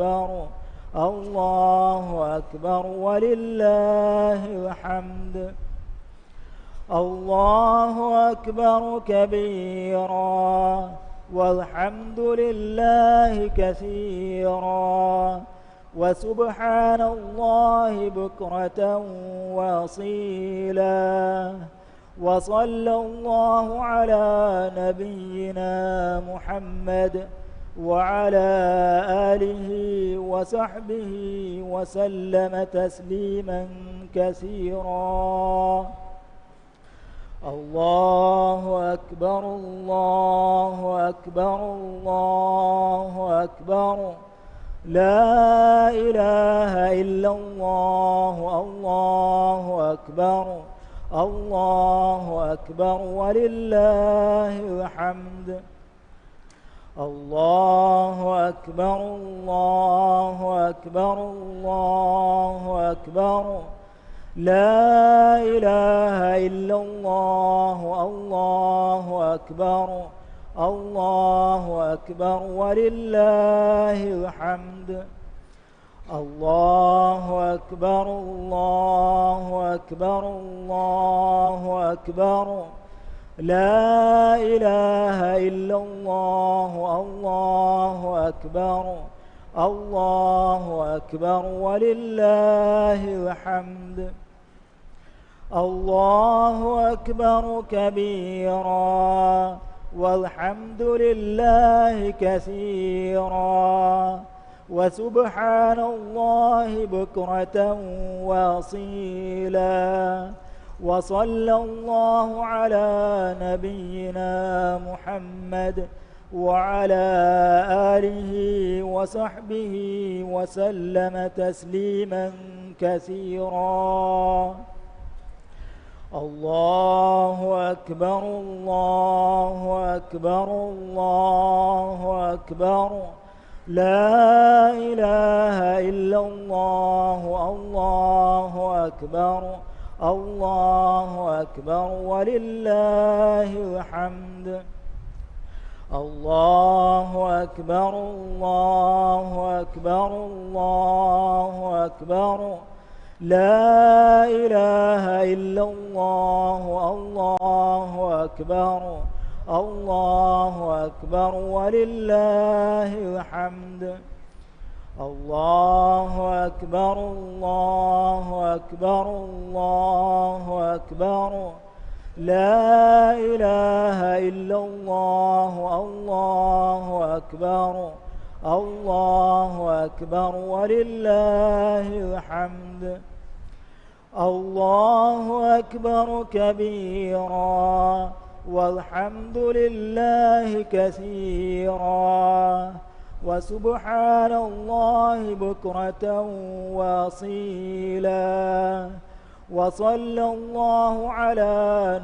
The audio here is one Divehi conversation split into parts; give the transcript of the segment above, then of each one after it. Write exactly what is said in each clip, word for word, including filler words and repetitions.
أكبر، الله أكبر ولله الحمد. الله أكبر كبيرا، والحمد لله كثيرا، وسبحان الله بكرة وأصيلا. وصلى الله على نبينا محمد وعلى آله وصحبه وسلم تسليما كثيرا. الله أكبر، الله أكبر، الله أكبر. لا إله إلا الله، الله أكبر، الله أكبر ولله الحمد. الله أكبر، الله أكبر، الله أكبر. لا إله إلا الله، الله أكبر، الله أكبر ولله الحمد. الله أكبر، الله أكبر، الله أكبر. لا إله إلا الله، الله أكبر، الله أكبر ولله الحمد. الله أكبر كبيرا، والحمد لله كثيرا، وسبحان الله بكرة وأصيلا. وصلى الله على نبينا محمد وعلى آله وصحبه وسلم تسليما كثيرا. الله أكبر، الله أكبر، الله أكبر. لا إله إلا الله، الله أكبر، الله أكبر ولله الحمد. الله أكبر، الله أكبر، الله أكبر. لا إله إلا الله، الله أكبر، الله أكبر ولله الحمد. الله أكبر، الله أكبر، الله أكبر. لا إله إلا الله، الله أكبر، الله أكبر ولله الحمد. الله أكبر كبيرا، والحمد لله كثيرا، وسبحان الله بكرة وأصيلا. وصلى الله على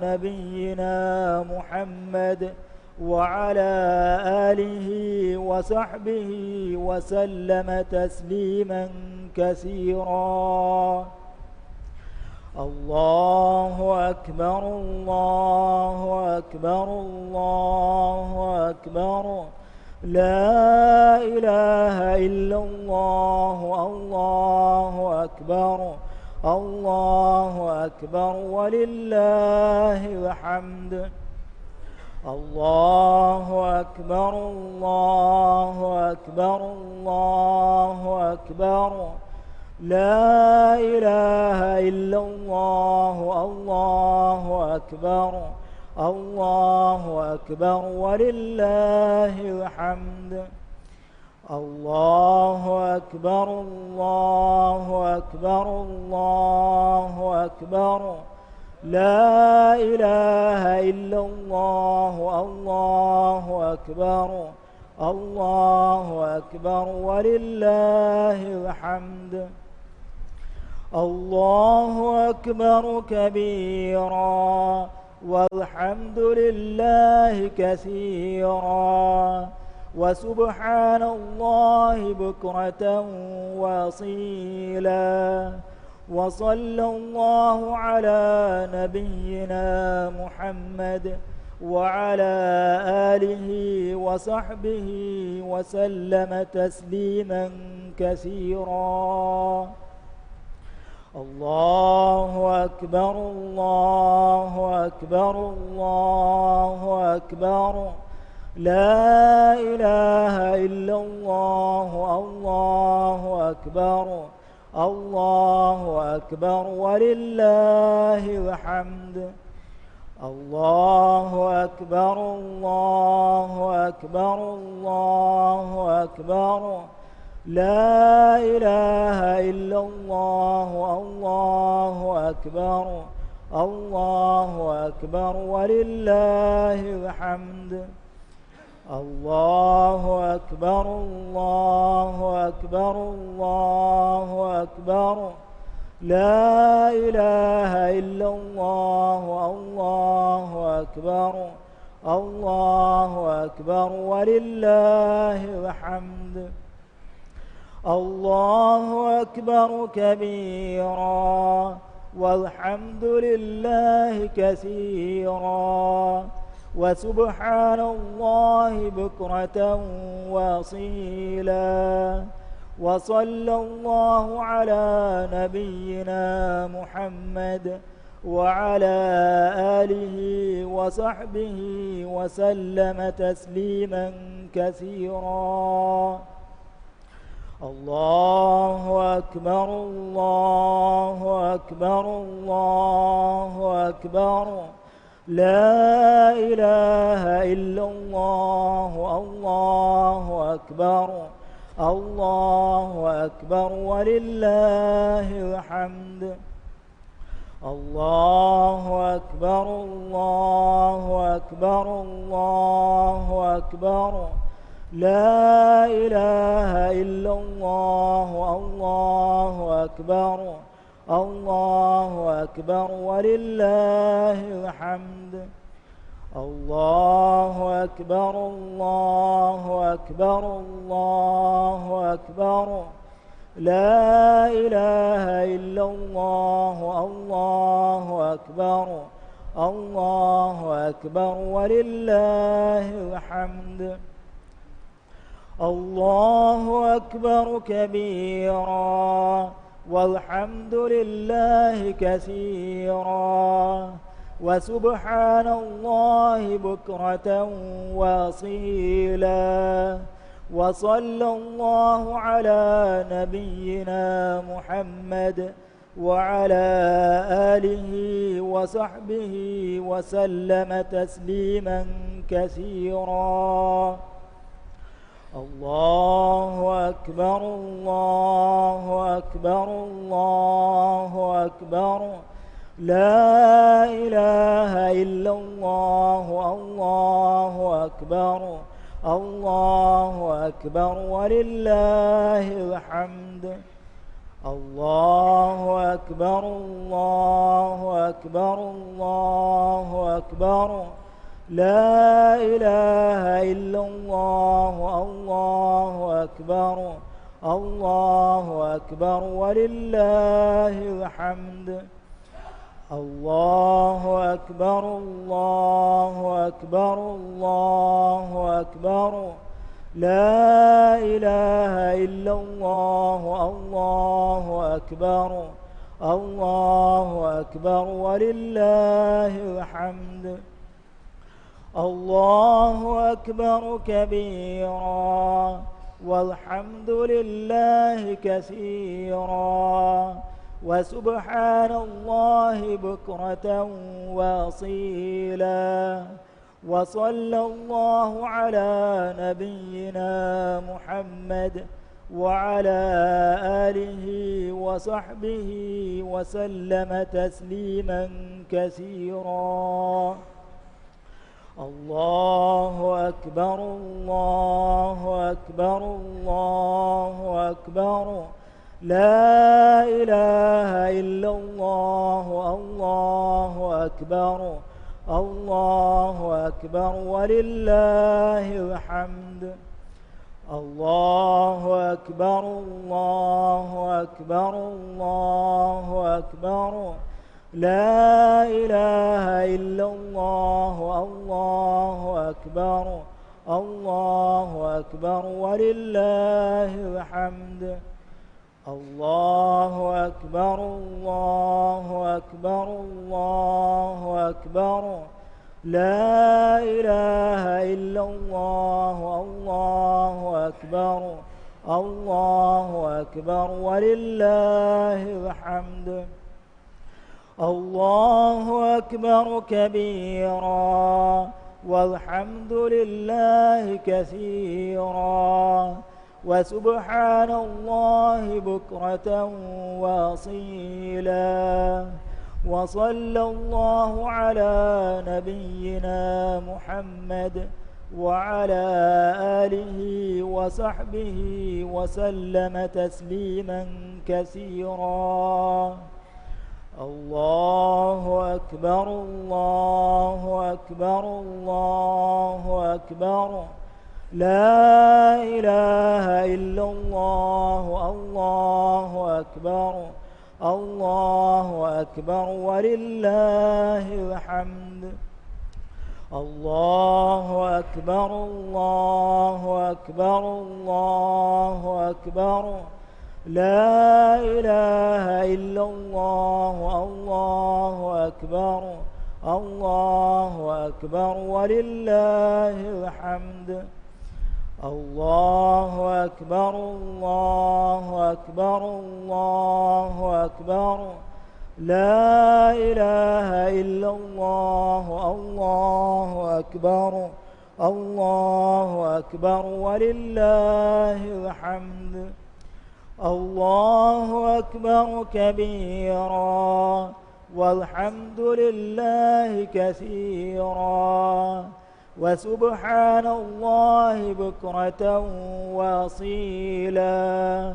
نبينا محمد وعلى آله وصحبه وسلم تسليما كثيرا. الله أكبر، الله أكبر، الله أكبر. لا إله إلا الله، الله أكبر، الله أكبر ولله الحمد. الله أكبر، الله أكبر، الله أكبر. لا إله إلا الله، الله أكبر، الله أكبر ولله الحمد. الله أكبر، الله أكبر، الله أكبر. لا إله إلا الله، الله أكبر، الله أكبر ولله الحمد. الله أكبر كبيرا، والحمد لله كثيرا، وسبحان الله بكرة وأصيلا. وصلى الله على نبينا محمد وعلى آله وصحبه وسلم تسليما كثيرا. الله أكبر، الله أكبر، الله أكبر. لا إله إلا الله، الله أكبر، الله أكبر، ولله الحمد. الله أكبر، الله أكبر، الله أكبر. لا إله إلا الله، الله أكبر، الله أكبر، ولله الحمد. الله أكبر، الله أكبر، الله أكبر. لا إله إلا الله، الله أكبر، الله أكبر، ولله الحمد. الله أكبر كبيرا، والحمد لله كثيرا، وسبحان الله بكرة وأصيلا. وصلى الله على نبينا محمد وعلى آله وصحبه وسلم تسليما كثيرا. الله أكبر، الله أكبر، الله أكبر. لا إله إلا الله، الله أكبر، الله أكبر، ولله الحمد. الله أكبر، الله أكبر، الله أكبر. لا إله إلا الله، الله أكبر، الله أكبر، ولله الحمد. الله أكبر، الله أكبر، الله أكبر. لا إله إلا الله، الله أكبر، الله أكبر، ولله الحمد. الله أكبر كبيرا، والحمد لله كثيرا، وسبحان الله بكرة وأصيلا. وصلى الله على نبينا محمد وعلى آله وصحبه وسلم تسليما كثيرا. الله أكبر، الله أكبر، الله أكبر. لا إله إلا الله، الله أكبر، الله أكبر، ولله الحمد. الله أكبر، الله أكبر، الله أكبر. لا إله إلا الله، الله أكبر، الله أكبر، ولله الحمد. الله أكبر، الله أكبر، الله أكبر. لا إله إلا الله، الله أكبر، الله أكبر، ولله الحمد. الله أكبر كبيرا، والحمد لله كثيرا، وسبحان الله بكرة وأصيلا. وصلى الله على نبينا محمد وعلى آله وصحبه وسلم تسليما كثيرا. الله أكبر، الله أكبر، الله أكبر. لا إله إلا الله، الله أكبر، الله أكبر، ولله الحمد. الله أكبر، الله أكبر، الله أكبر. لا إله إلا الله، الله أكبر، الله أكبر ولله الحمد. الله أكبر، الله أكبر، الله أكبر. لا إله إلا الله، الله أكبر، الله أكبر ولله الحمد. الله أكبر كبيرا، والحمد لله كثيرا، وسبحان الله بكرة وأصيلا. وصلى الله على نبينا محمد وعلى آله وصحبه وسلم تسليما كثيرا. الله أكبر، الله أكبر، الله أكبر. لا إله إلا الله، الله أكبر، الله أكبر ولله الحمد. الله أكبر، الله أكبر، الله أكبر. لا إله إلا الله، الله أكبر، الله أكبر ولله الحمد. الله أكبر، الله أكبر، الله أكبر. لا إله إلا الله، الله أكبر، الله أكبر ولله الحمد. الله أكبر كبيرا، والحمد لله كثيرا، وسبحان الله بكرة وأصيلا.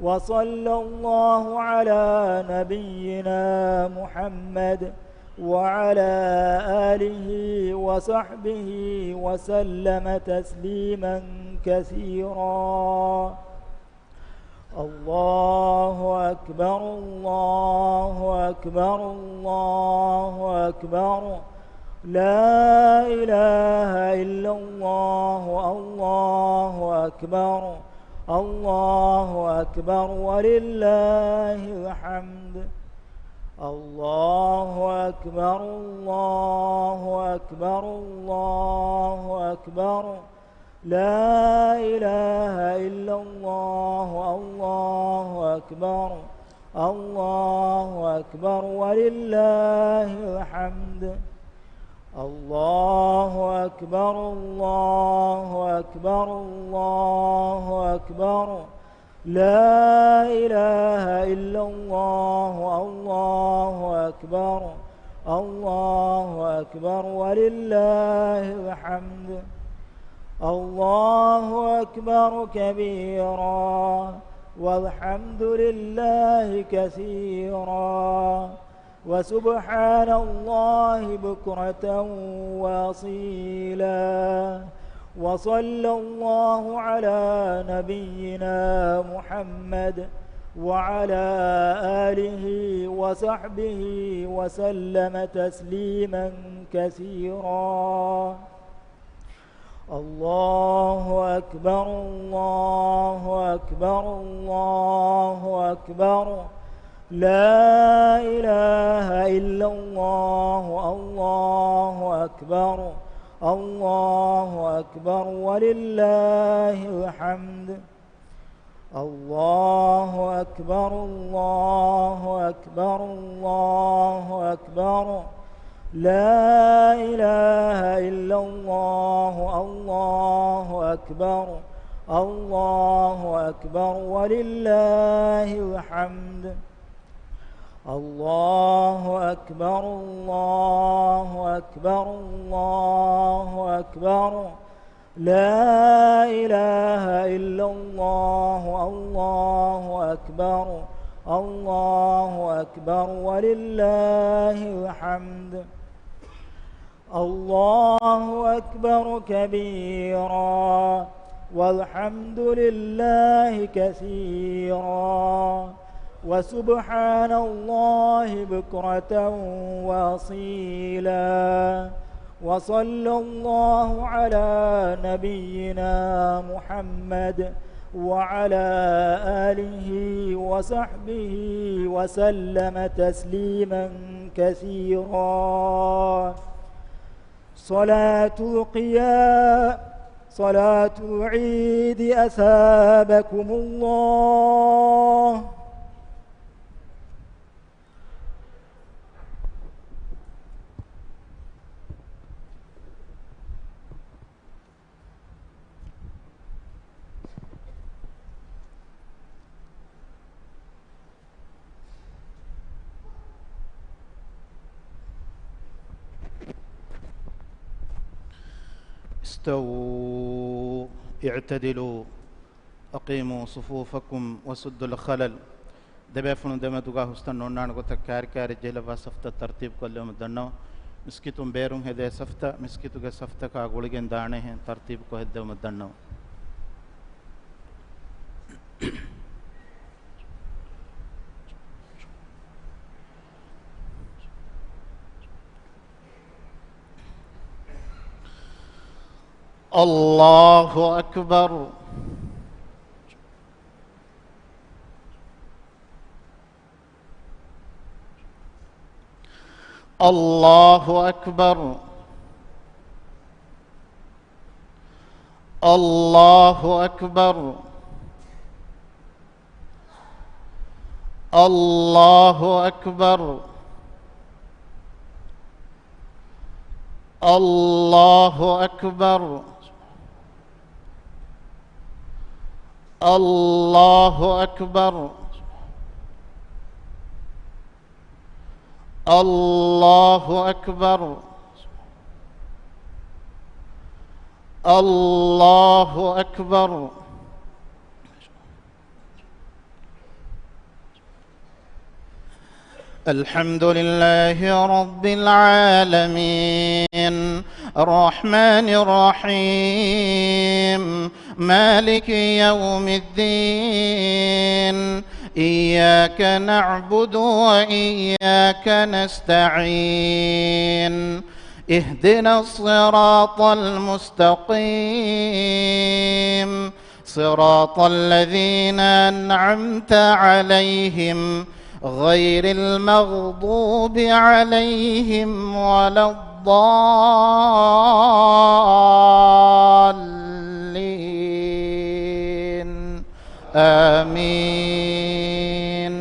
وصلى الله على نبينا محمد وعلى آله وصحبه وسلم تسليما كثيرا. الله أكبر، الله أكبر، الله أكبر. لا إله إلا الله، الله أكبر، الله أكبر ولله الحمد. الله أكبر، الله أكبر، الله أكبر. لا إله إلا الله، الله أكبر، الله أكبر ولله الحمد. الله أكبر، الله أكبر، الله أكبر. لا إله إلا الله، الله أكبر، الله أكبر ولله الحمد. الله أكبر كبيرا، والحمد لله كثيرا، وسبحان الله بكرة وأصيلا. وصلى الله على نبينا محمد وعلى آله وصحبه وسلم تسليما كثيرا. الله أكبر، الله أكبر، الله أكبر. لا إله إلا الله، الله أكبر، الله أكبر ولله الحمد. الله أكبر، الله أكبر، الله أكبر. لا إله إلا الله، الله أكبر، الله أكبر ولله الحمد. الله أكبر، الله أكبر، الله أكبر. لا إله إلا الله، الله أكبر، الله أكبر ولله الحمد. الله أكبر كبيرا، والحمد لله كثيرا، وسبحان الله بكرة وأصيلا. وصلى الله على نبينا محمد وعلى آله وصحبه وسلم تسليما كثيرا. صلاة القيا-، صلاة العيد أثابكم الله. استووا، اعتدلوا، أقيموا صفوفكم وسدوا الخلل. ދެބޭފުޅުން ދެމެދުގާ ހުސްތަން ނޯންނާނެ ގޮތަށް ކާރި ކާރި ޖެހިލައްވާ ސަފްތައް ތަރުތީބު ކޮށްލެވުމަށް ދަންނަވަން. މިސްކިތުން ބޭރުން ހެދޭ ސަފްތައް މިސްކިތުގެ ސަފްތަކާ ގުޅިގެން ދާނެހެން ތަރުތީބުކޮށް ހެއްދެވުމަށް ދަންނަވަން. الله أكبر. الله أكبر. الله أكبر. الله أكبر. الله أكبر. الله أكبر. الله أكبر. الله أكبر. الحمد لله رب العالمين، الرحمن الرحيم، مالك يوم الدين، إياك نعبد وإياك نستعين، اهدنا الصراط المستقيم، صراط الذين أنعمت عليهم غير المغضوب عليهم ولا الضالين. آمين.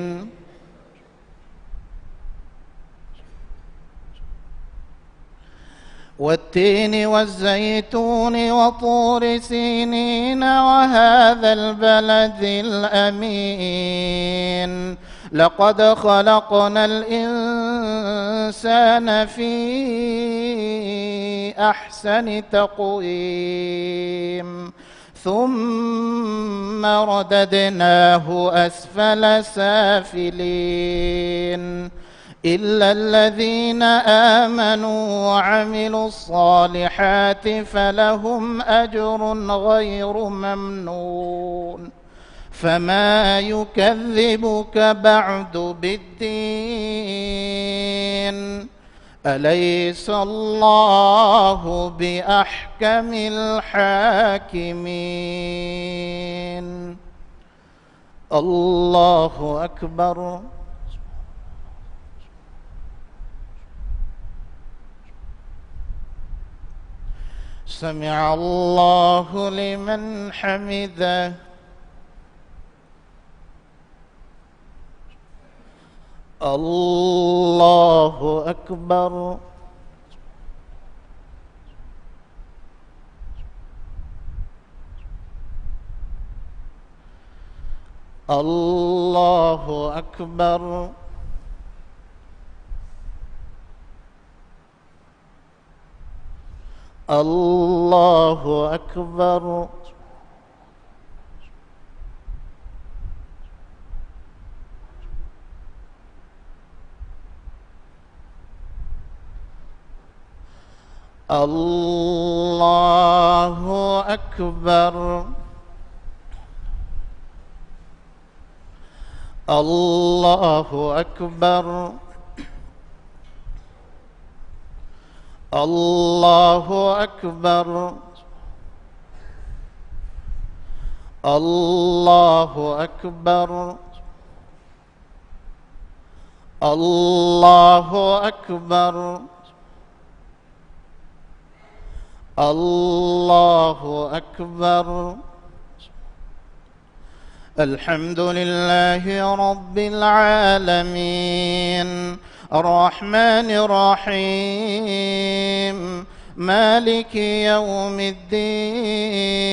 والتين والزيتون وطور سينين وهذا البلد الأمين. لقد خلقنا الإنسان في أحسن تقويم. ثم رددناه أسفل سافلين. إلا الذين آمنوا وعملوا الصالحات فلهم أجر غير ممنون. فما يكذبك بعد بالدين. أليس الله بأحكم الحاكمين. الله أكبر. سمع الله لمن حمده. الله أكبر. الله أكبر. الله أكبر. الله أكبر. الله أكبر. الله أكبر. الله أكبر. الله أكبر. الله أكبر. الحمد لله رب العالمين. الرحمن الرحيم. مالك يوم الدين.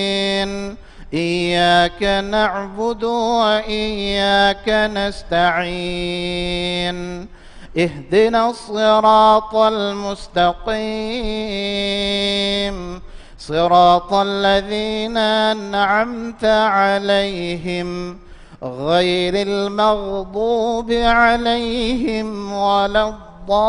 إياك نعبد وإياك نستعين. اهدنا الصراط المستقيم. صراط الذين أنعمت عليهم غير المغضوب عليهم ولا الضالين.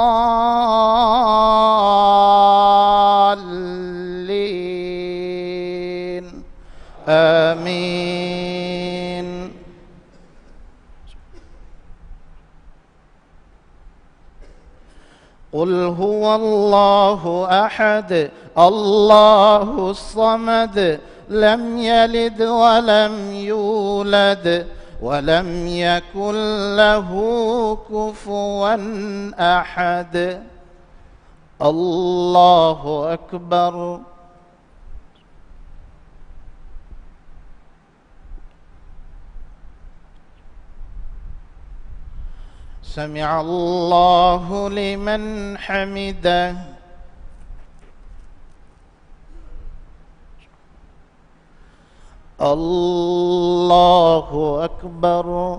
آمين. قل هو الله أحد، الله الصمد، لم يلد ولم يولد، ولم يكن له كفوا أحد. الله أكبر. سمع الله لمن حمده. الله أكبر.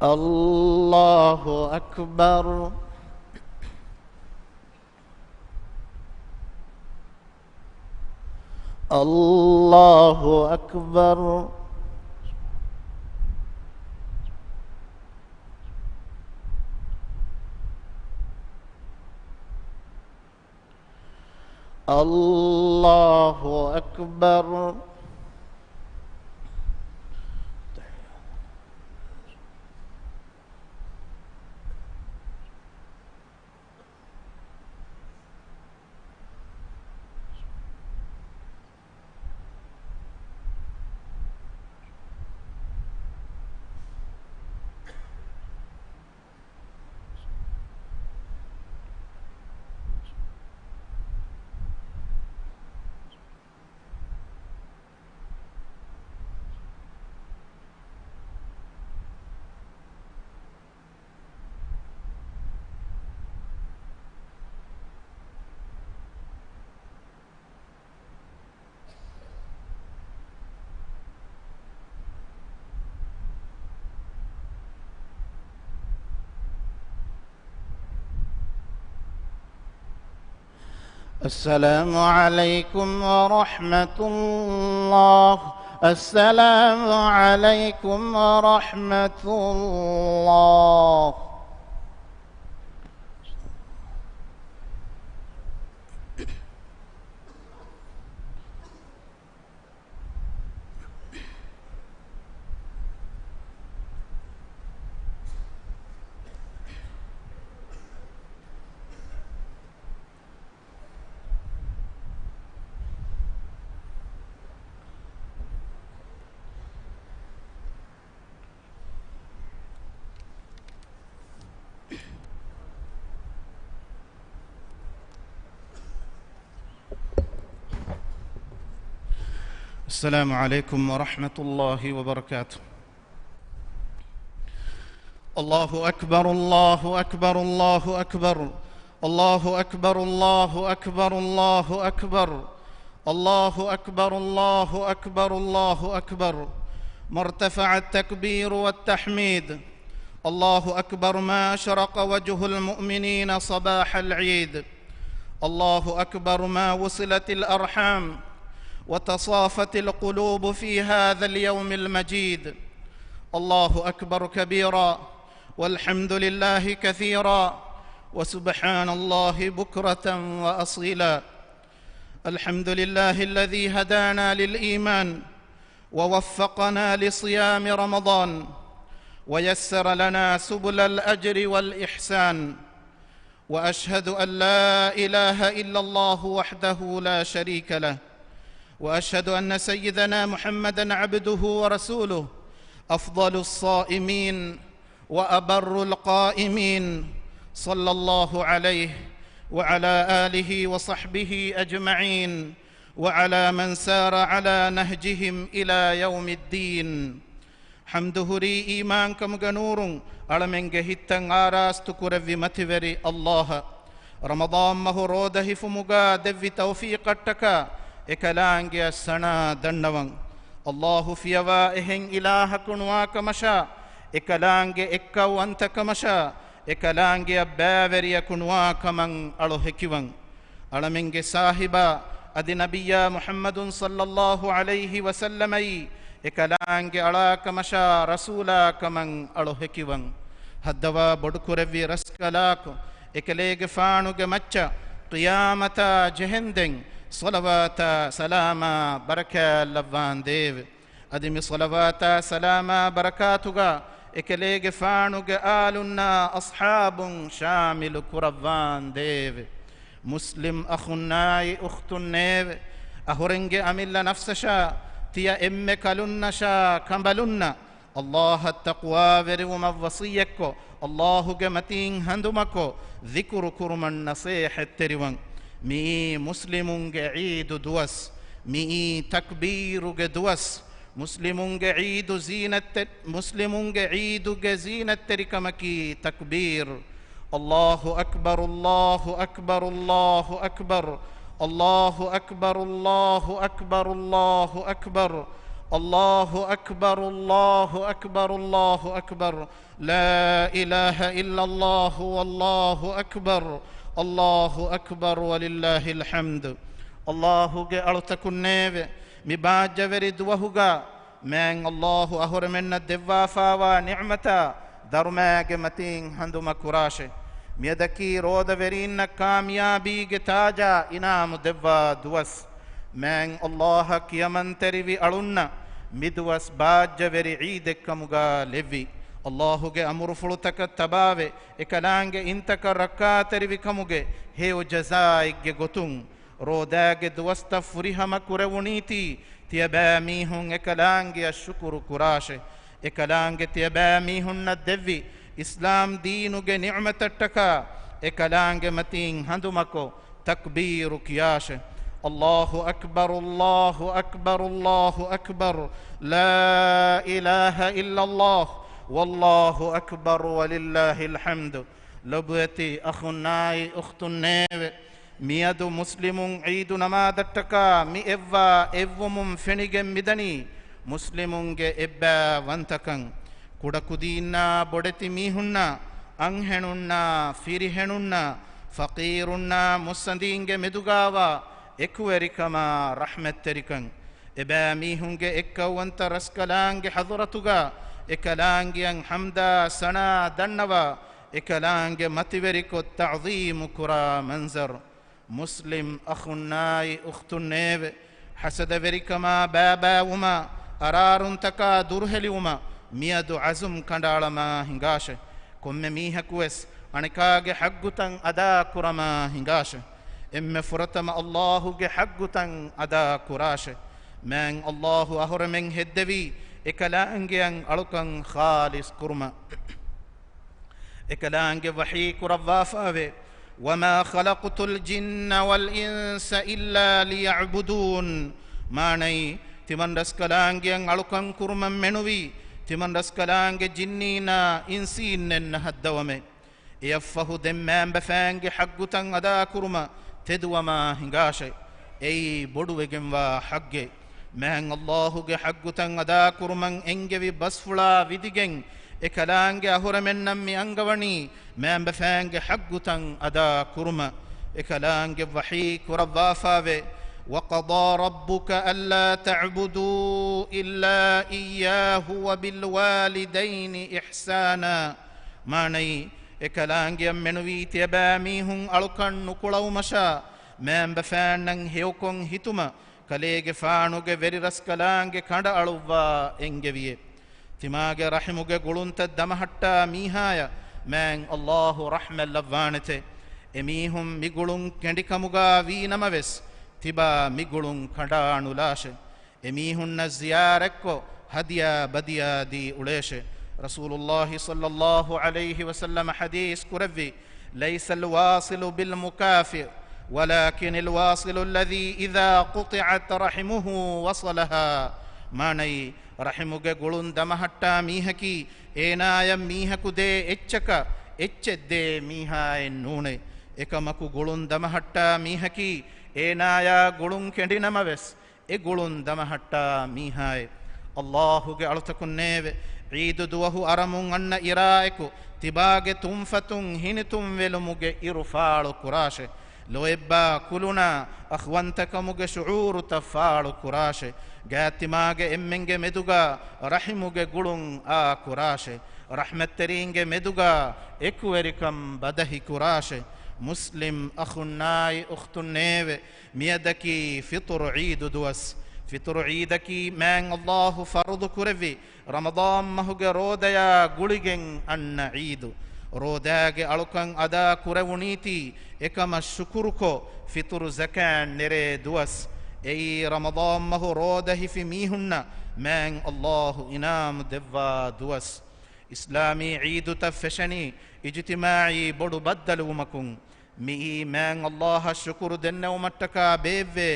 الله أكبر. الله أكبر. الله أكبر. السلام عليكم ورحمة الله. السلام عليكم ورحمة الله. السلام عليكم ورحمة الله وبركاته. الله أكبر، الله أكبر، الله أكبر. الله أكبر، الله أكبر، الله أكبر. الله أكبر، الله أكبر، الله أكبر. ما ارتفع التكبير والتحميد. الله أكبر ما أشرق وجه المؤمنين صباح العيد. الله أكبر ما وصلت الأرحام وتصافت القلوب في هذا اليوم المجيد. الله أكبر كبيرا، والحمد لله كثيرا، وسبحان الله بكرة وأصيلا. الحمد لله الذي هدانا للإيمان ووفقنا لصيام رمضان، ويسر لنا سبل الأجر والإحسان، وأشهد أن لا إله إلا الله وحده لا شريك له، وأشهد أن سيدنا محمدا عبده ورسوله، أفضل الصائمين وأبر القائمين، صلى الله عليه وعلى آله وصحبه أجمعين، وعلى من سار على نهجهم إلى يوم الدين. ޙަމްދު ހުރީ އީމާންކަމުގެ ނޫރުން އަޅަމެންގެ ހިތްތައް އާރާސްތު ކުރެއްވި މަތިވެރި ﷲ އަށް. ރަމަޟާން މަހު ރޯދަ ހިފުމުގަ ދެއްވި ތައުފީޤަށްޓަކާ އެކަލާނގެއަށް ސަނާ ދަންނަވަން. ﷲ ފިޔަވާ އެހެން އިލާހަކު ނުވާކަމަށާ، އެކަލާނގެ އެއްކައުވަންތަކަމަށާ، އެކަލާނގެއަށް ބައިވެރިޔަކު ނުވާކަމަށް އަޅު ހެކިވަން. އަޅަމެންގެ ސާހިބާ އަދި ނަބިއްޔާ މުޙައްމަދު ޞައްލައްލާހު ޢަލައިހި ވަސައްލަމައީ އެކަލާނގެ އަޅާކަމަށާ ރަސޫލާކަމަށް އަޅު ހެކިވަން. ހައްދަވާ ބޮޑުކުރެއްވި ރަސްކަލާކޮ، އެކަލޭގެފާނުގެ މައްޗަށް ޤިޔާމަތާ ޖެހެންދެން ޞަލަވާތާ ސަލާމާ ބަރަކާތްލައްވާނދޭވެ. އަދި މި ޞަލަވާތާ ސަލާމާ ބަރަކާތުގަ އެކަލޭގެފާނުގެ އާލުންނާ އަޞްޙާބުން ޝާމިލު ކުރައްވާނދޭވެ. މުސްލިމް އަޚުންނާއި އުޚްތުންނޭވެ! އަހުރެންގެ އަމިއްލަ ނަފްސަށާ ތިޔަ އެންމެ ކަލުންނަށާ ކަނބަލުންނަށް ﷲ އަށް ތަޤްވާވެރިވުމަށް ވަޞިއްޔަތްކޮށް، ﷲ ގެ މަތީން ހަނދުމަކޮށް، ޛިކުރު ކުރުމަށް ނަޞޭޙަތްތެރިވަން. މިއީ މުސްލިމުންގެ ޢީދު ދުވަސް. މިއީ ތަކްބީރުގެ ދުވަސް. މުސްލިމުންގެ ޢީދު ޒީނަތްތެ-، މުސްލިމުންގެ ޢީދުގެ ޒީނަތްތެރިކަމަކީ ތަކްބީރު. الله أكبر، الله أكبر، الله أكبر، الله أكبر، الله أكبر، الله أكبر، الله أكبر، الله أكبر، الله أكبر. لا إله إلا الله والله أكبر، الله أكبر ولله الحمد. ﷲ ގެ އަޅުތަކުންނޭވެ! މި ބާއްޖަވެރި ދުވަހުގަ މާތް ﷲ އަހުރެމެންނަށް ދެއްވާފާވާ ނިޢުމަތާ ދަރުމާގެ މަތީން ހަނދުމަ ކުރާށެ. މިއަދަކީ ރޯދަވެރީންނަށް ކާމިޔާބީގެ ތާޖާ އިނާމު ދެއްވާ ދުވަސް. މާތް ﷲ އަށް ކިޔަމަންތެރިވި އަޅުންނަށް މިދުވަސް ބާއްޖަވެރި ޢީދެއްކަމުގަ ލެއްވި. ﷲ ގެ އަމުރުފުޅުތަކަށް ތަބާވެ، އެކަލާނގެ އިންތަކަށް ރައްކާތެރިވިކަމުގެ ހެޔޮ ޖަޒާއެއްގެ ގޮތުން، ރޯދާގެ ދުވަސްތައް ފުރިހަމަ ކުރެވުނީތީ، ތިޔަބައިމީހުން އެކަލާނގެއަށް ޝުކުރު ކުރާށެ. އެކަލާނގެ ތިޔަބައިމީހުންނަށް ދެއްވި އިސްލާމް ދީނުގެ ނިޢުމަތަށްޓަކާ އެކަލާނގެ މަތީން ހަނދުމަކޮށް، ތަކްބީރު ކިޔާށެ. الله أكبر، الله أكبر، الله أكبر، لا إله إلا الله، والله أكبر، ولله الحمد. ލޮބުވެތި އަޚުންނާއި އުޚްތުންނޭވެ! މިއަދު މުސްލިމުން ޢީދު ނަމާދަށްޓަކާ މި އެއްވާ އެއްވުމުން ފެނިގެން މިދަނީ މުސްލިމުންގެ އެއްބައިވަންތަކަން. ކުޑަކުދީންނާ ބޮޑެތި މީހުންނާ، އަންހެނުންނާ، ފިރިހެނުންނާ، ފަޤީރުންނާ، މުއްސަނދީންގެ މެދުގާވާ އެކުވެރިކަމާ ރަޙްމަތްތެރިކަން. އެބައިމީހުންގެ އެއްކައުވަންތަ ރަސްކަލާނގެ ޙަޟްރަތުގަ އެކަލާނގެއަށް ޙަމްދާ ސަނާ ދަންނަވާ، އެކަލާނގެ މަތިވެރިކޮށް ތަޢުޒީމު ކުރާ މަންޒަރު. މުސްލިމް އަޚުންނާއި އުޚްތުންނޭވެ! ޙަސަދަވެރިކަމާ ބައިބައިވުމާ، އަރާރުންތަކާ ދުރުހެލިވުމަށް މިއަދު ޢަޒުމް ކަނޑައަޅަމާ ހިނގާށެ. ކޮންމެ މީހަކުވެސް އަނެކާގެ ޙައްޤުތައް އަދާކުރަމާ ހިނގާށެ. އެންމެ ފުރަތަމަ ﷲ ގެ ޙައްޤުތައް އަދާކުރާށެ. މާތް ﷲ އަހުރެމެން ހެއްދެވީ އެކަލާނގެއަށް އަޅުކަން ޚާލިޞް ކުރުމަށް. އެކަލާނގެ ވަޙީ ކުރައްވާފާވޭ، وما خلقت الجن والإنس إلا ليعبدون. މާނައީ، ތިމަންރަސްކަލާނގެއަށް އަޅުކަން ކުރުމަށް މެނުވީ، ތިމަންރަސްކަލާނގެ ޖިންނީންނާ އިންސީންނެއް ނަހައްދަވަމޭ. އެއަށްފަހު ދެން މާތް ބަފައިންގެ ޙައްޤުތައް އަދާކުރުމަށް ތެދުވަމާ ހިނގާށޭ. އެއީ ބޮޑުވެގެންވާ ޙައްޤެއް. މާތް ﷲ ގެ ޙައްޤުތައް އަދާކުރުމަށް އެންގެވި ބަސްފުޅާ ވިދިގެން، އެކަލާނގެ އަހުރެމެންނަށް މި އަންގަވަނީ މާތް ބަފައިންގެ ޙައްޤުތައް އަދާކުރުމަށް. އެކަލާނގެ ވަޙީ ކުރައްވާފާވޭ، وقضى ربك ألا تعبدوا إلا إياه وبالوالدين إحسانا. މާނައީ، އެކަލާނގެއަށް މެނުވީ ތިޔަބައިމީހުން އަޅުކަން ނުކުޅައުމަށާ، މާތް ބަފައިންނަށް ހެޔޮކޮށް ހިތުމަށް، ކަލޭގެފާނުގެ ވެރިރަސްކަލާނގެ ކަނޑައަޅުއްވާ އެންގެވިއޭ. ތިމާގެ ރަޙިމުގެ ގުޅުންތައް ދަމަހައްޓާ މީހާޔަށް މާތް ﷲ ރަޙްމަތް ލައްވާނެތެ. އެމީހުން މިގުޅުން ކެނޑިކަމުގާ ވީނަމަވެސް، ތިބާ މިގުޅުން ކަނޑާނުލާށެ. އެމީހުންނަށް ޒިޔާރަތްކޮށް، ހަދިޔާ ބަދިޔާ ދީ އުޅޭށެ. ރަސޫލުﷲ ޞައްލަﷲ ޢަލައިހި ވަސައްލަމަ ޙަދީޘް ކުރެއްވި، ليس الواصل بالمكافئ، ولكن الواصل الذي إذا قطعت رحمه وصلها. މާނައީ، ރަޙިމުގެ ގުޅުން ދަމަހައްޓާ މީހަކީ، އޭނާޔަށް މީހަކު ދޭ އެއްޗަކަށް އެއްޗެއް ދޭ މީހާއެއް ނޫނޭ. އެކަމަކު ގުޅުން ދަމަހައްޓާ މީހަކީ، އޭނާޔާ ގުޅުން ކެނޑިނަމަވެސް، އެ ގުޅުން ދަމަހައްޓާ މީހާއެއް. ﷲ ގެ އަޅުތަކުންނޭވެ! ޢީދު ދުވަހު އަރަމުން އަންނަ އިރާއެކު، ތިބާގެ ތުންފަތުން ހިނިތުންވެލުމުގެ އިރު ފާޅު ކުރާށެ. ލޯތްބާ ކުލުނާ އަޚްވަންތަކަމުގެ ޝުޢޫރުތައް ފާޅު ކުރާށެ. ގާތްތިމާގެ އެންމެންގެ މެދުގާ ރަޙިމުގެ ގުޅުން އާ ކުރާށެ. ރަޙްމަތްތެރީންގެ މެދުގާ އެކުވެރިކަން ބަދަހި ކުރާށެ. މުސްލިމް އަޚުންނާއި އުޚްތުންނޭވެ! މިއަދަކީ ފިޠުރު ޢީދު ދުވަސް. ފިޠުރު ޢީދަކީ މާތް ﷲ ފަރުޟު ކުރެއްވި ރަމަޟާން މަހުގެ ރޯދަޔާ ގުޅިގެން އަންނަ ޢީދު. ރޯދާގެ އަޅުކަން އަދާ ކުރެވުނީތީ އެކަމަށް ޝުކުރުކޮށް، ފިޠުރު ޒަކާތް ނެރޭ ދުވަސް. އެއީ ރަމަޟާން މަހު ރޯދަ ހިފި މީހުންނަށް މާތް ﷲ އިނާމު ދެއްވާ ދުވަސް. އިސްލާމީ ޢީދުތައް ފެށެނީ އިޖުތިމާޢީ ބޮޑު ބައްދަލުވުމަކުން. މިއީ މާތް ﷲ އަށް ޝުކުރު ދެންނެވުމަށްޓަކާ ބޭއްވޭ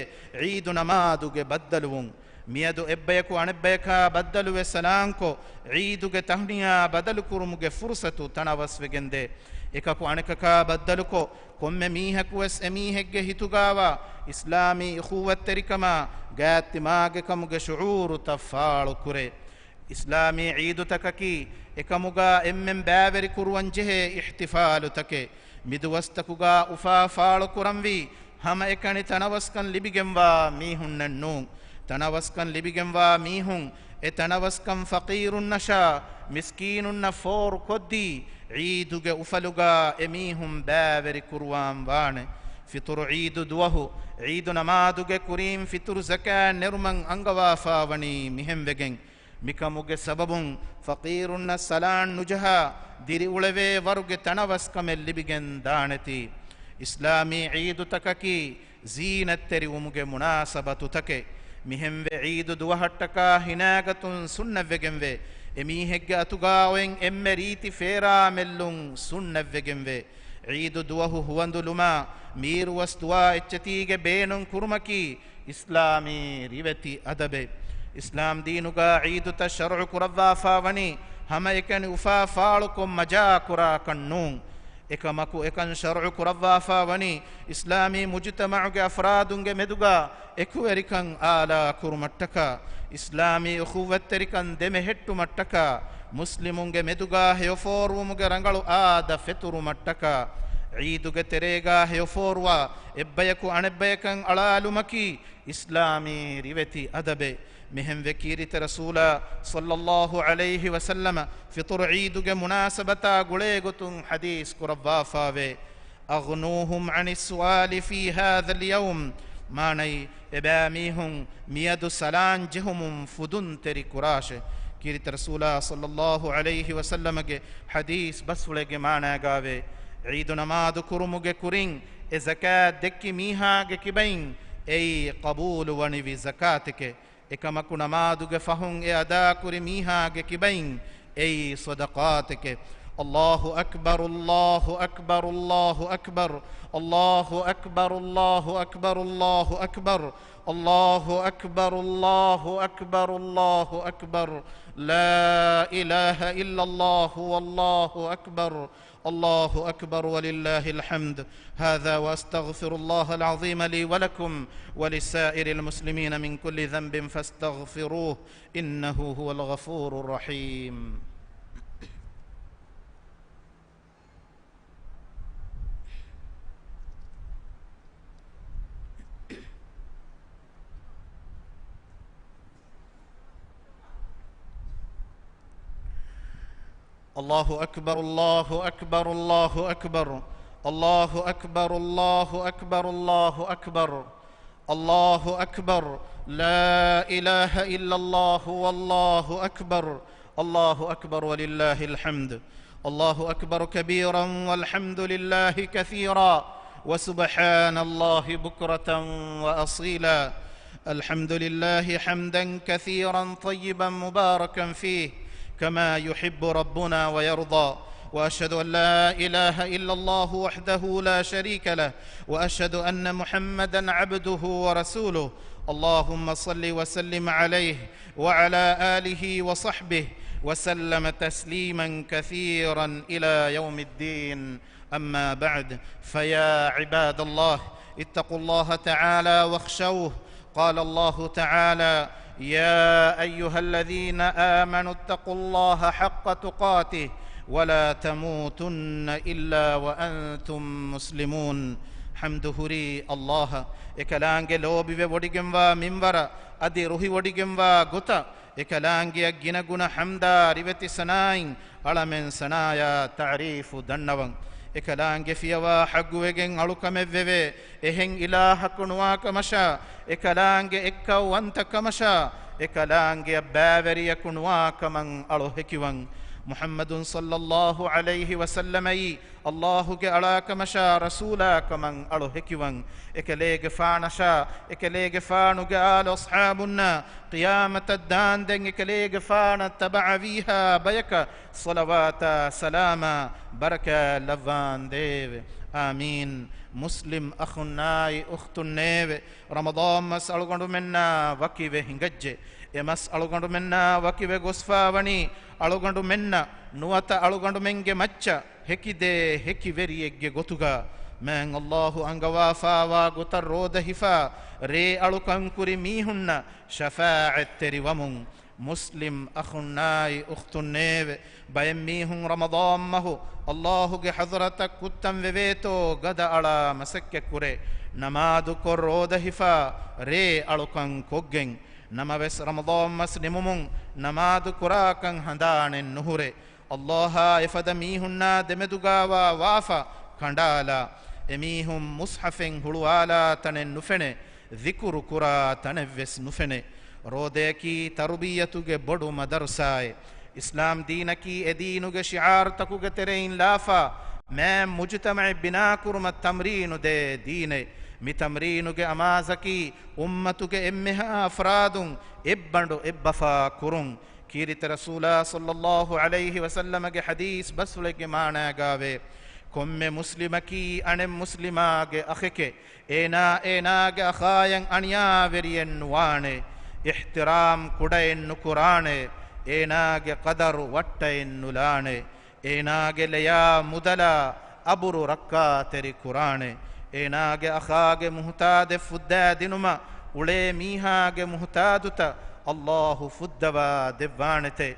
ޢީދު ނަމާދުގެ ބައްދަލުވުން. މިއަދު އެއްބަޔަކު އަނެއްބަޔަކާ ބައްދަލުވެ ސަލާންކޮށް، ޢީދުގެ ތަހްނިޔާ ބަދަލުކުރުމުގެ ފުރުޞަތު ތަނަވަސްވެގެންދޭ. އެކަކު އަނެކަކާ ބައްދަލުކޮށް، ކޮންމެ މީހަކުވެސް އެމީހެއްގެ ހިތުގާވާ އިސްލާމީ އުޚޫވަތްތެރިކަމާ ގާތްތިމާގެކަމުގެ ޝުޢޫރުތައް ފާޅުކުރޭ. އިސްލާމީ ޢީދުތަކަކީ އެކަމުގާ އެންމެން ބައިވެރިކުރުވަންޖެހޭ އިޙްތިފާލުތަކެއް. މިދުވަސްތަކުގާ އުފާ ފާޅުކުރަންވީ ހަމައެކަނި ތަނަވަސްކަން ލިބިގެންވާ މީހުންނެއް ނޫން. ތަނަވަސްކަން ލިބިގެންވާ މީހުން އެ ތަނަވަސްކަން ފަޤީރުންނަށާ މިސްކީނުންނަށް ފޯރުކޮށްދީ، ޢީދުގެ އުފަލުގާ އެމީހުން ބައިވެރިކުރުވާން ވާނެ. ފިޠުރު ޢީދު ދުވަހު ޢީދު ނަމާދުގެ ކުރީން ފިޠުރު ޒަކާތް ނެރުމަށް އަންގަވާފާވަނީ މިހެންވެގެން. މިކަމުގެ ސަބަބުން ފަޤީރުންނަށް ސަލާން ނުޖަހާ، ދިރިއުޅެވޭ ވަރުގެ ތަނަވަސްކަމެއް ލިބިގެން ދާނެތީ. އިސްލާމީ ޢީދުތަކަކީ ޒީނަތްތެރިވުމުގެ މުނާސަބަތުތަކެއް. މިހެންވެ ޢީދު ދުވަހަށްޓަކާ ހިނާގަތުން ސުންނަތްވެގެންވޭ. އެމީހެއްގެ އަތުގާ އޮތް އެންމެ ރީތި ފޭރާމެއްލުން ސުންނަތްވެގެންވޭ. ޢީދު ދުވަހު ހުވަނދު ލުމާ، މީރުވަސް ދުޢާ އެއްޗެތީގެ ބޭނުން ކުރުމަކީ، އިސްލާމީ ރިވެތި އަދަބެއް. އިސްލާމް ދީނުގާ ޢީދުތައް ޝަރުޢު ކުރައްވާފާ ވަނީ، ހަމައެކަނި އުފާ ފާޅުކޮށް މަޖާ ކުރާކަށް ނޫން. އެކަމަކު އެކަން ޝަރުޢު ކުރައްވާފާ ވަނީ، އިސްލާމީ މުޖުތަމަޢުގެ އަފްރާދުންގެ މެދުގާ އެކުވެރިކަން އާލާ ކުރުމަށްޓަކާ، އިސްލާމީ އުޚުއްވަތްތެރިކަން ދެމެހެއްޓުމަށްޓަކާ، މުސްލިމުންގެ މެދުގާ ހެޔޮފޯރުވުމުގެ ރަނގަޅު އާދަ ފެތުރުމަށްޓަކާ، ޢީދުގެ ތެރޭގާ ހެޔޮފޯރުވާ އެއްބަޔަކު އަނެއްބަޔަކަށް އަޅާލުމަކީ، އިސްލާމީ ރިވެތި އަދަބެއް. މިހެންވެ ކީރިތި ރަސޫލާ ޞައްލައްލާހު ޢަލައިހި ވަސައްލަމަ ފިޠުރު ޢީދުގެ މުނާސަބަތާ ގުޅޭގޮތުން ޙަދީޘް ކުރައްވާފާވޭ، "أغنوهم عن السؤال في هذا اليوم." މާނައީ، އެބައިމީހުން މިއަދު ސަލާން ޖެހުމުން ފުދުންތެރި ކުރާށެ. ކީރިތި ރަސޫލާ ޞައްލައްލާހު ޢަލައިހި ވަސައްލަމަގެ ޙަދީޘް ބަސްފުޅެއްގެ މާނާގާވޭ، ޢީދު ނަމާދު ކުރުމުގެ ކުރިން އެ ޒަކާތް ދެއްކި މީހާގެ ކިބައިން އެއީ ޤަބޫލުވަނިވި ޒަކާތެކެ. އެކަމަކު ނަމާދުގެ ފަހުން އެ އަދާކުރި މީހާގެ ކިބައިން އެއީ ޞަދަޤާތެކެ. الله أكبر، الله أكبر، الله أكبر. الله أكبر، الله أكبر، الله أكبر. الله أكبر، الله أكبر، الله أكبر. لا إله إلا الله والله أكبر. الله أكبر ولله الحمد. هذا وأستغفر الله العظيم لي ولكم ولسائر المسلمين من كل ذنب فاستغفروه إنه هو الغفور الرحيم. الله أكبر، الله أكبر، الله أكبر. الله أكبر، الله أكبر، الله أكبر. الله أكبر. لا إله إلا الله والله أكبر. الله أكبر ولله الحمد. الله أكبر كبيرا والحمد لله كثيرا وسبحان الله بكرة وأصيلا. الحمد لله حمدا كثيرا طيبا مباركا فيه كما يحب ربنا ويرضى. وأشهد أن لا إله إلا الله وحده لا شريك له، وأشهد أن محمدا عبده ورسوله. اللهم صل وسلم عليه وعلى آله وصحبه وسلم تسليما كثيرا إلى يوم الدين. أما بعد، فيا عباد الله، اتقوا الله تعالى واخشوه. قال الله تعالى: يا أيها الذين آمنوا اتقوا الله حق تقاته ولا تموتن إلا وأنتم مسلمون. ޙަމްދު ހުރީ ﷲ އަށް، އެކަލާނގެ ލޯބިވެވޮޑިގެންވާ މިންވަރަށް، އަދި ރުހިވޮޑިގެންވާ ގޮތަށް، އެކަލާނގެއަށް ގިނަގުނަ ޙަމްދާ ރިވެތި ސަނާއިން އަޅަމެން ސަނާޔާ ތަޢުރީފު ދަންނަވަން. އެކަލާނގެ ފިޔަވާ ޙައްޤުވެގެން އަޅުކަމެއްވެވޭ. އެހެން އިލާހަކު ނުވާކަމަށާ، އެކަލާނގެ އެއްކައުވަންތަކަމަށާ، އެކަލާނގެއަށް ބައިވެރިޔަކު ނުވާކަމަށް އަޅު ހެކިވަން. މުޙައްމަދު ޞައްލައްލާހު ޢަލައިހި ވަސައްލަމައީ ﷲ ގެ އަޅާކަމަށާ ރަސޫލާކަމަށް އަޅު ހެކިވަން. އެކަލޭގެފާނަށާ، އެކަލޭގެފާނުގެ އާލު އަޞްޙާބުންނާ، ޤިޔާމަތަށް ދާންދެން އެކަލޭގެފާނަށް ތަބަޢަވީހާ ބަޔަކަށް ޞަލަވާތާ ސަލާމާ ބަރަކާތް ލައްވާނދޭވެ. އާމީން. މުސްލިމް އަޚުންނާއި އުޚްތުންނޭވެ! ރަމަޟާން މަސް އަޅުގަނޑުމެންނާ ވަކިވެ ހިނގައްޖެ. އެ މަސް އަޅުގަނޑުމެންނާ ވަކިވެ ގޮސްފާވަނީ، އަޅުގަނޑުމެންނަށް ނުވަތަ އަޅުގަނޑުމެންގެ މައްޗަށް ހެކިދޭ ހެކިވެރިއެއްގެ ގޮތުގަ. މާތް ﷲ އަންގަވާފާވާ ގޮތަށް ރޯދަހިފާ ރޭ އަޅުކަން ކުރި މީހުންނަށް ޝަފާޢަތްތެރިވަމުން. މުސްލިމް އަޚުންނާއި އުޚްތުންނޭވެ! ބައެއް މީހުން ރަމަޟާން މަހު ﷲ ގެ ޙަޟްރަތަށް ކުއްތަން ވެވޭތޯ ގަދައަޅާ މަސައްކަތްކުރޭ، ނަމާދުކޮށް ރޯދަހިފާ ރޭ އަޅުކަން ކޮށްގެން. ނަމަވެސް ރަމަޟާން މަސް ނިމުމުން ނަމާދު ކުރާކަން ހަނދާނެއް ނުހުރޭ. ﷲ އާ އެފަދަ މީހުންނާ ދެމެދުގާވާ ވާފަ ކަނޑާލާ. އެމީހުން މުޞްޙަފެއް ހުޅުވާލާ ތަނެއް ނުފެނޭ، ޛިކުރު ކުރާ ތަނެއްވެސް ނުފެނޭ. ރޯދަޔަކީ ތަރުބިއްޔަތުގެ ބޮޑު މަދަރުސާއެއް. އިސްލާމް ދީނަކީ އެ ދީނުގެ ޝިޢާރުތަކުގެ ތެރެއިން ލާފާ، މާތް މުޖުތަމަޢެއް ބިނާކުރުމަށް ތަމްރީނު ދޭ ދީނެއް. މި ތަމްރީނުގެ އަމާޒަކީ އުއްމަތުގެ އެންމެހާ އަފްރާދުން އެއްބަނޑު އެއްބަފާ ކުރުން. ކީރިތި ރަސޫލާ ޞައްލައްލާހު ޢަލައިހި ވަސައްލަމަގެ ޙަދީޘް ބަސްފުޅެއްގެ މާނާގާވޭ، ކޮންމެ މުސްލިމަކީ އަނެއް މުސްލިމާގެ އަޚެކޭ. އޭނާ އޭނާގެ އަޚާޔަށް އަނިޔާވެރިއެއް ނުވާނެ. އިޙްތިރާމް ކުޑައެއް ނުކުރާނެ. އޭނާގެ ޤަދަރު ވައްޓައެއް ނުލާނެ. އޭނާގެ ލެޔާ މުދަލާ އަބުރު ރައްކާތެރި ކުރާނެ. އޭނާގެ އަޚާގެ މުހުތާދެއް ފުއްދާ ދިނުމަށް އުޅޭ މީހާގެ މުހުތާދުތައް ﷲ ފުއްދަވާ ދެއްވާނެތެ.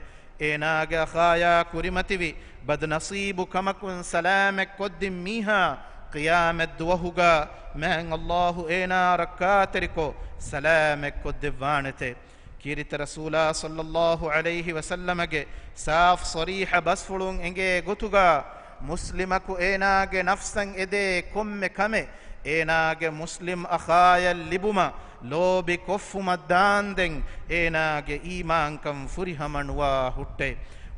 އޭނާގެ އަޚާޔާ ކުރިމަތިވި ބަދުނަސީބު ކަމަކުން ސަލާމަތް ކޮށްދިން މީހާ ޤިޔާމަތް ދުވަހުގަ މާތް ﷲ އޭނާ ރައްކާތެރިކޮށް ސަލާމަތް ކޮށްދެއްވާނެތެ. ކީރިތި ރަސޫލާ ޞައްލައްލާހު ޢަލައިހި ވަސައްލަމަގެ ސާފު ޞަރީޙަ ބަސްފުޅުން އެނގޭ ގޮތުގަ، މުސްލިމަކު އޭނާގެ ނަފްސަށް އެދޭ ކޮންމެ ކަމެއް އޭނާގެ މުސްލިމް އަޚާޔަށް ލިބުމަށް ލޯބި ކޮށްފުމަށް ދާންދެން އޭނާގެ އީމާންކަން ފުރިހަމަ ނުވާ ހުއްޓޭ.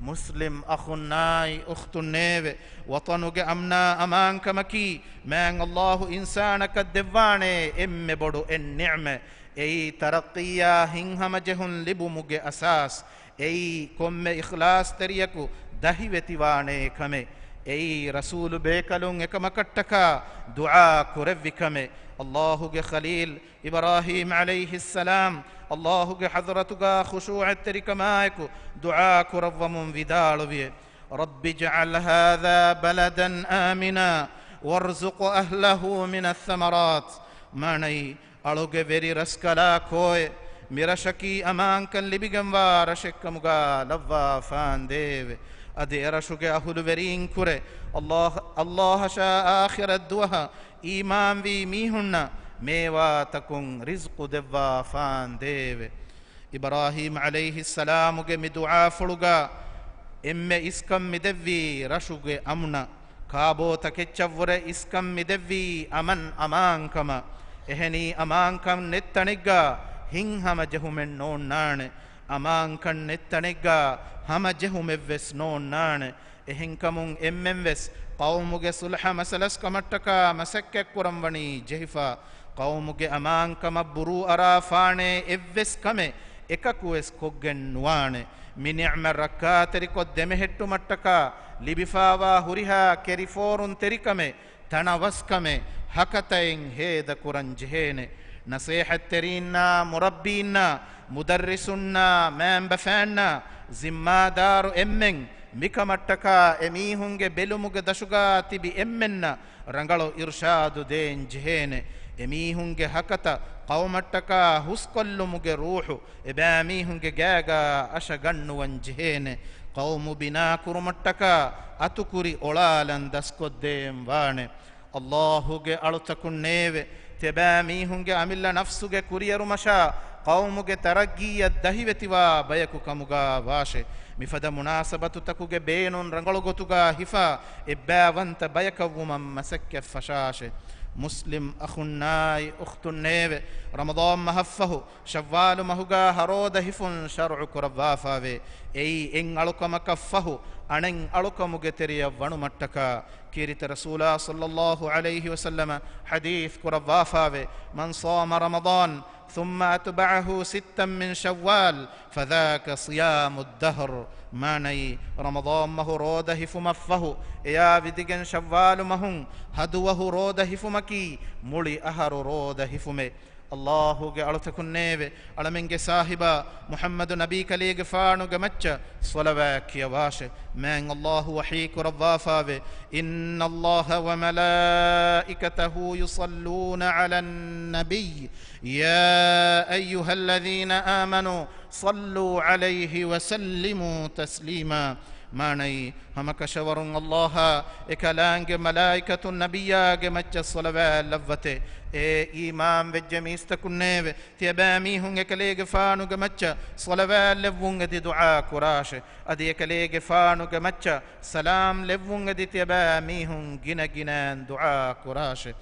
މުސްލިމް އަޚުންނާއި އުޚްތުންނޭވެ! ވަޠަނުގެ އަމްނާ އަމާންކަމަކީ މާތް ﷲ އިންސާނަކަށް ދެއްވާނޭ އެންމެ ބޮޑު އެއް ނިޢުމަތް. އެއީ ތަރައްޤީއާ ހިތްހަމަޖެހުން ލިބުމުގެ އަސާސް. އެއީ ކޮންމެ އިޚްލާޞްތެރިޔަކު ދަހިވެތިވާނޭ ކަމެއް. އެއީ ރަސޫލު ބޭކަލުން އެކަމަކަށްޓަކާ ދުޢާ ކުރެއްވި ކަމެއް. ﷲ ގެ ޚަލީލް އިބްރާހީމް ޢަލައިހިއްސަލާމް ﷲ ގެ ޙަޟްރަތުގާ ޚުޝޫޢަތްތެރިކަމާއެކު ދުޢާ ކުރައްވަމުން ވިދާޅުވިއެ، رب اجعل هذا بلدا آمنا وارزق أهله من الثمرات. މާނައީ، އަޅުގެ ވެރި ރަސްކަލާކޯއެ، މި ރަށަކީ އަމާންކަން ލިބިގެންވާ ރަށެއްކަމުގާ ލައްވާފާނދޭވެ. އަދި އެރަށުގެ އަހުލުވެރީންކުރެ ﷲ، ﷲ އަށާ އާޚިރަތް ދުވަހަށް އީމާންވީ މީހުންނަށް މޭވާތަކުން ރިޒްޤު ދެއްވާފާނދޭވެ. އިބްރާހީމް ޢަލައިހިއްސަލާމުގެ މި ދުޢާފުޅުގަ އެންމެ އިސްކަން މިދެއްވީ ރަށުގެ އަމުނަށް. ކާބޯތަކެއްޗަށްވުރެ އިސްކަން މިދެއްވީ އަމަން އަމާންކަމަށް. އެހެނީ އަމާންކަން ނެތް ތަނެއްގާ ހިތްހަމަޖެހުމެއް ނޯންނާނެ. އަމާންކަން ނެތް ތަނެއްގާ ހަމަޖެހުމެއްވެސް ނޯންނާނެ. އެހެންކަމުން އެންމެންވެސް ޤައުމުގެ ޞުލްޙަ މަސަލަސް ކަމަށްޓަކާ މަސައްކަތްކުރަން ވަނީ ޖެހިފަ. ޤައުމުގެ އަމާންކަމަށް ބުރޫއަރާފާނޭ އެއްވެސް ކަމެއް އެކަކުވެސް ކޮށްގެން ނުވާނެ. މި ނިޢުމަތް ރައްކާތެރިކޮށް ދެމެހެއްޓުމަށްޓަކާ ލިބިފާވާ ހުރިހާ ކެރިފޯރުންތެރިކަމެއް، ތަނަވަސްކަމެއް، ހަކަތައެއް ހޭދަކުރަން ޖެހޭނެ. ނަޞޭޙަތްތެރީންނާ، މުރައްބީންނާ، މުދައްރިސުންނާ، މައިންބަފައިންނާ، ޒިންމާދާރު އެންމެން މިކަމަށްޓަކާ އެމީހުންގެ ބެލުމުގެ ދަށުގާ ތިބި އެންމެންނަށް ރަނގަޅު އިރުޝާދު ދޭން ޖެހޭނެ. އެމީހުންގެ ހަކަތަ ޤައުމަށްޓަކާ ހުސްކޮށްލުމުގެ ރޫޙު އެބައިމީހުންގެ ގާގާ އަށަގަންނުވަން ޖެހޭނެ. ޤައުމު ބިނާކުރުމަށްޓަކާ އަތުކުރި އޮޅާލަން ދަސްކޮށްދޭން ވާނެ. ﷲ ގެ އަޅުތަކުންނޭވެ! ތިޔަބައިމީހުންގެ އަމިއްލަ ނަފްސުގެ ކުރިއެރުމަށާ ޤައުމުގެ ތަރައްގީއަށް ދަހިވެތިވާ ބަޔަކު ކަމުގާ ވާށެ. މިފަދަ މުނާސަބަތުތަކުގެ ބޭނުން ރަނގަޅު ގޮތުގާ ހިފާ އެއްބައިވަންތަ ބަޔަކަށްވުމަށް މަސައްކަތް ފަށާށެ. މުސްލިމް އަޚުންނާއި އުޚްތުންނޭވެ! ރަމަޟާން މަހަށްފަހު ޝައްވާލު މަހުގާ ހަ ރޯދަ ހިފުން ޝަރުޢު ކުރައްވާފާވޭ. އެއީ އެއް އަޅުކަމަކަށް ފަހު އަނެއް އަޅުކަމުގެ ތެރެއަށް ވަނުމަށްޓަކާ. ކީރިތި ރަސޫލާ ޞައްލައްލާހު ޢަލައިހި ވަސައްލަމަ ޙަދީޘް ކުރައްވާފާވޭ، من صام رمضان ثم أتبعه ستا من شوال فذاك صيام الدهر. މާނައީ، ރަމަޟާން މަހު ރޯދަ ހިފުމަށްފަހު، އެޔާ ވިދިގެން ޝައްވާލު މަހުން ހަ ދުވަހު ރޯދަ ހިފުމަކީ މުޅި އަހަރު ރޯދަ ހިފުމެއް. ﷲ ގެ އަޅުތަކުންނޭވެ! އަޅަމެންގެ ސާހިބާ މުޙައްމަދު ނަބީ ކަލޭގެފާނުގެ މައްޗަށް ޞަލަވާތް ކިޔަވާށެ. މާތް ﷲ ވަޙީ ކުރައްވާފާވޭ، إن الله وملائكته يصلون على النبي يا أيها الذين آمنوا صلوا عليه وسلموا تسليما. މާނައީ، ހަމަކަށަވަރުން ﷲ އާ އެކަލާނގެ މަލާއިކަތުން ނަބިއްޔާގެ މައްޗަށް ޞަލަވާތް ލައްވަތޭ. އޭ އީމާން ވެއްޖެ މީސްތަކުންނޭވެ! ތިޔަބައިމީހުން އެކަލޭގެފާނުގެ މައްޗަށް ޞަލަވާތް ލެއްވުން އެދި ދުޢާ ކުރާށެ. އަދި އެކަލޭގެފާނުގެ މައްޗަށް ސަލާމް ލެއްވުން އެދި ތިޔަބައިމީހުން ގިނަ ގިނައިން ދުޢާ ކުރާށެ.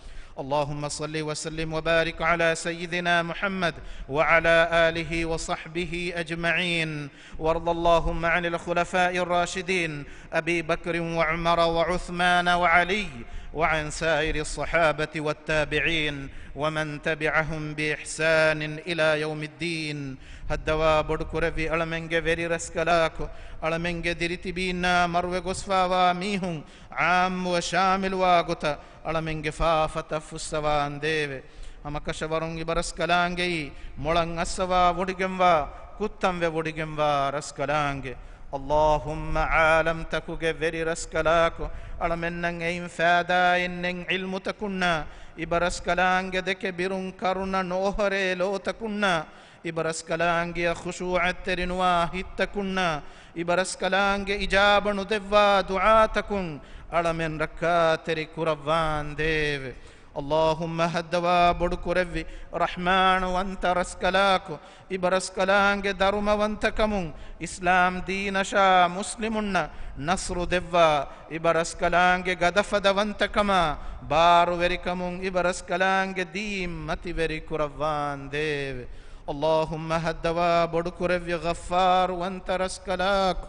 اللهم صل وسلم وبارك على سيدنا محمد وعلى آله وصحبه أجمعين. وارض اللهم عن الخلفاء الراشدين أبي بكر وعمر وعثمان وعلي وعن سائر الصحابة والتابعين ومن تبعهم بإحسان إلى يوم الدين. ހައްދަވާ ބޮޑުކުރެއްވި އަޅަމެންގެ ވެރި ރަސްކަލާކޮ، އަޅަމެންގެ ދިރިތިބީންނާ މަރުވެ ގޮސްފާވާ މީހުން ޢާއްމުވެ ޝާމިލުވާ ގޮތަށް އަޅަމެންގެ ފާފަތައް ފުއްސަވާންދޭވެ! ހަމަކަށަވަރުން އިބަރަސްކަލާނގެއީ މޮޅަށް އައްސަވާ ވޮޑިގެންވާ، ކުއްތަންވެ ވޮޑިގެންވާ ރަސްކަލާނގެ. ﷲ ޢާލަމްތަކުގެ ވެރި ރަސްކަލާކޮ، އަޅަމެންނަށް އެއިން ފައިދާއެއް ނެތް ޢިލްމުތަކުންނާ، އިބަރަސްކަލާނގެ ދެކެ ބިރުން ކަރުނަ ނޯހޮރޭ ލޯތަކުންނާ، އިބަރަސްކަލާނގެއަށް ޚުޝޫޢަތްތެރިނުވާ ހިތްތަކުންނާ، އިބަރަސްކަލާނގެ އިޖާބަ ނުދެއްވާ ދުޢާތަކުން އަޅަމެން ރައްކާތެރި ކުރައްވާންދޭވެ! ﷲ ހައްދަވާ ބޮޑުކުރެއްވި ރަޙްމާންވަންތަ ރަސްކަލާކޮ، އިބަރަސްކަލާނގެ ދަރުމަވަންތަކަމުން އިސްލާމް ދީނަށާ މުސްލިމުންނަށް ނަޞްރު ދެއްވާ، އިބަރަސްކަލާނގެ ގަދަފަދަވަންތަކަމާ ބާރުވެރިކަމުން އިބަރަސްކަލާނގެ ދީން މަތިވެރި ކުރައްވާންދޭވެ! ﷲ ހައްދަވާ ބޮޑުކުރެއްވި ޣައްފާރުވަންތަ ރަސްކަލާކޮ،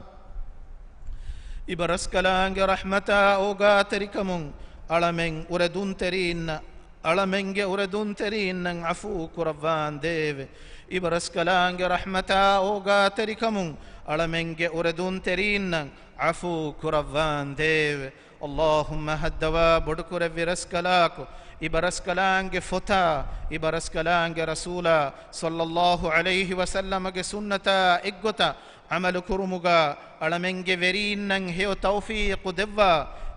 އިބަރަސްކަލާނގެ ރަޙްމަތާ އޯގާތެރިކަމުން އަޅަމެން އުރެދުންތެރީންނަށް، އަޅަމެންގެ އުރެދުންތެރީންނަށް ޢަފޫ ކުރައްވާންދޭވެ! އިބަރަސްކަލާނގެ ރަޙްމަތާ އޯގާތެރިކަމުން އަޅަމެންގެ އުރެދުންތެރީންނަށް ޢަފޫ ކުރައްވާންދޭވެ! ﷲ ހައްދަވާ ބޮޑުކުރެއްވި ރަސްކަލާކޮ، އިބަރަސްކަލާނގެ ފޮތާ، އިބަރަސްކަލާނގެ ރަސޫލާ ޞައްލައްލާހު ޢަލައިހި ވަސައްލަމަގެ ސުންނަތާ އެއްގޮތަށް ޢަމަލު ކުރުމުގާ އަޅަމެންގެ ވެރީންނަށް ހެޔޮ ތައުފީޤު ދެއްވާ،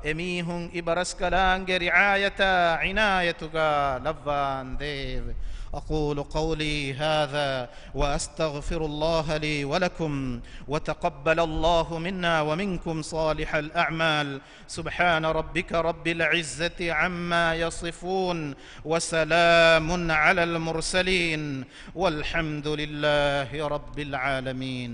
އެމީހުން އިބަރަސްކަލާނގެ ރިޢާޔަތާ ޢިނާޔަތުގާ ލައްވާންދޭވެ! أقول قولي هذا وأستغفر الله لي ولكم وتقبل الله منا ومنكم صالح الأعمال. سبحان ربك رب العزة عما يصفون وسلام على المرسلين والحمد لله رب العالمين.